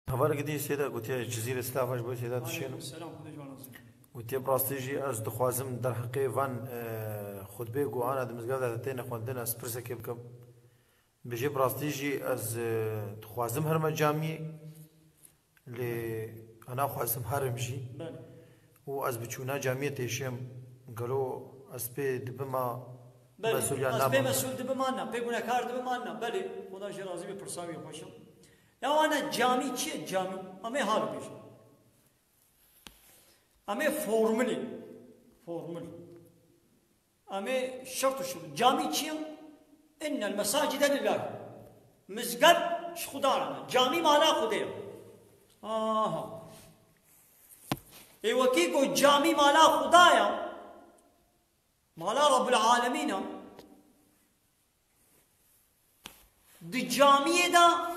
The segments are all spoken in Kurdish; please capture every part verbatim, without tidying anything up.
Hevalekî din Seyda gotiye, Cizîrê, silav ji bo Seyda dişênim. Aleyküm selam, Xwedê ji wan razî. Gotiye, bi rastî jî ez dixwazim derheqê van, e, xutbê ku ana di mizgevda de têne xwendin, ez pirsekê bikim. Bêje, bi rastî jî ez, e, dixwazim herime camiyê, lê ez naxwazim herim jî. Belê. Û ez bi çûna camiyê têşêm, gelo ez pê dibima Belê, mesul yan ez pê namam? Mesul dibim an na, pê gunekar dibim an na. Belê, Xuda jê razî be, pirsa wî xweş e. Ya wana camî çi ye camî? Em ê hal bêjin. Em ê formulê. Formul. Em ê şert û şurût. Camî çi ye? Innel mesacide lillahi. Mizgeft ji Xuda re ne. Camî mala Xwedê ye. Aha. Ê wekî ku camî mala Xuda ye, mala Rabbul Alemîn e. Di camiyê de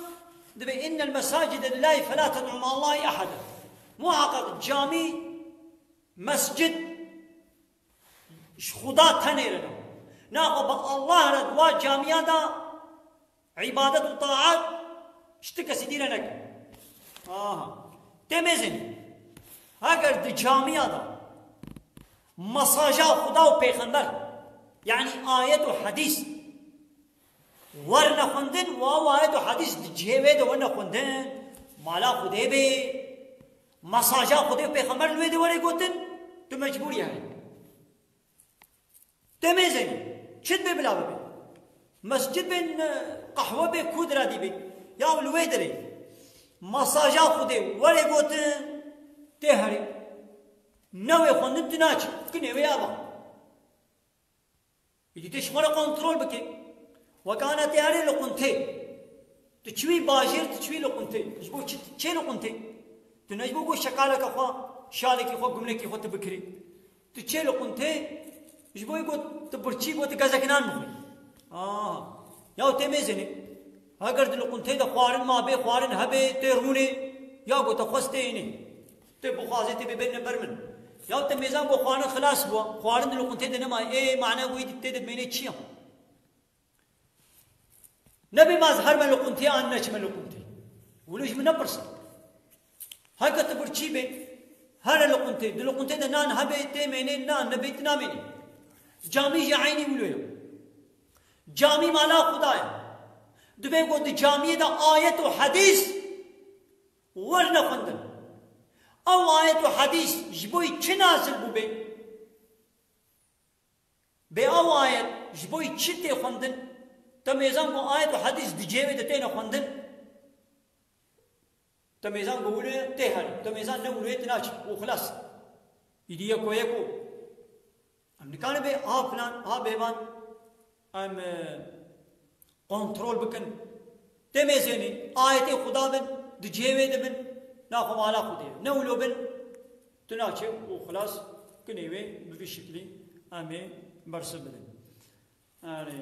dibe, innel mesacide lillahi fela ted'u ma'allahi ehada. Muhaqqaq camî, mescid ji Xuda tenê re ne. Naxwe bi Allah re di wa camiya de îbadet û taat ji ti kesî dî re neke. Aha. Tê mêzênî. Heger di camiya de mesaja Xuda û Pêxember, yanî ayet û hedîs, werine xwendin, û ew ayet û hedîs di cihê wê de werine xwendin, mala Xwedê bê, mesaja Xwedê û Pêxember li wê de were gotin, tu mecbûr î herî. Tê mêzênî, çi dibe bila bibe? Mescid be, qehwe be, ku dira dî be. Ya li wê derê mesaja Xwedê were gotin, tê herî. Ne wê xwendin tu naçî. Kinê wê ava. Îdî tê ji xwe re kontrol bike. Wek ana tê herê li quntê. Tu çûyî bajêr, tu çûyî li quntê. Ji bo çi, çê li quntê? Tu ne ji bo ku şekaleke xwe, şalekî xwe, gumlekî xwe tu bikirî. Tu çê li quntê, ji bo ku tu birçî, ku tu gezek nan bixwî. Aha. Ya tê mêzênê. Heger di li quntê de xwarin ma bê, xwarin hebe, tê rûnê, ya ku te xwest tê înê. Tê bixwazê tê bê bêne ber min. Ya te mêzan ku xwarin xilas bû, xwarin di li quntê de nema, ê mana ku îdî tê de dimêne çi ye? Nebê ma ez herme li quntê an neçime li quntê. Wilo ji min nepirse. Heke tu birçî bê, here li quntê. Di li quntê de nan hebe, tê mênê, nan nebê, tu namênî. Camî jî eynî wilo ye. Camî mala Xuda ye. Dibe ku di camiyê de ayet û hedîs werine xwendin. Ew ayet û hedîs ji bo çi nazil bûbe? Bê ew ayet ji bo çi tê xwendin? Te mêzan ku ayet û hedîs di cihê wê de têne xwendin, te mêzan ku wilo ye tê herî, te mêzan ne wilo ye tu naçî û xilas. Îdî yeko yeko. Em nikarin bê ha filan, ha bêvan, em, e, kontrol bikin. Tê mêzênî, ayetê Xuda bin, di cihê wê de bin, naxwe mala Xwedê ye. Ne wilo bin, tu naçe û xilas kinê wê bi vî şiklî em ê bersiv bidin. Erê.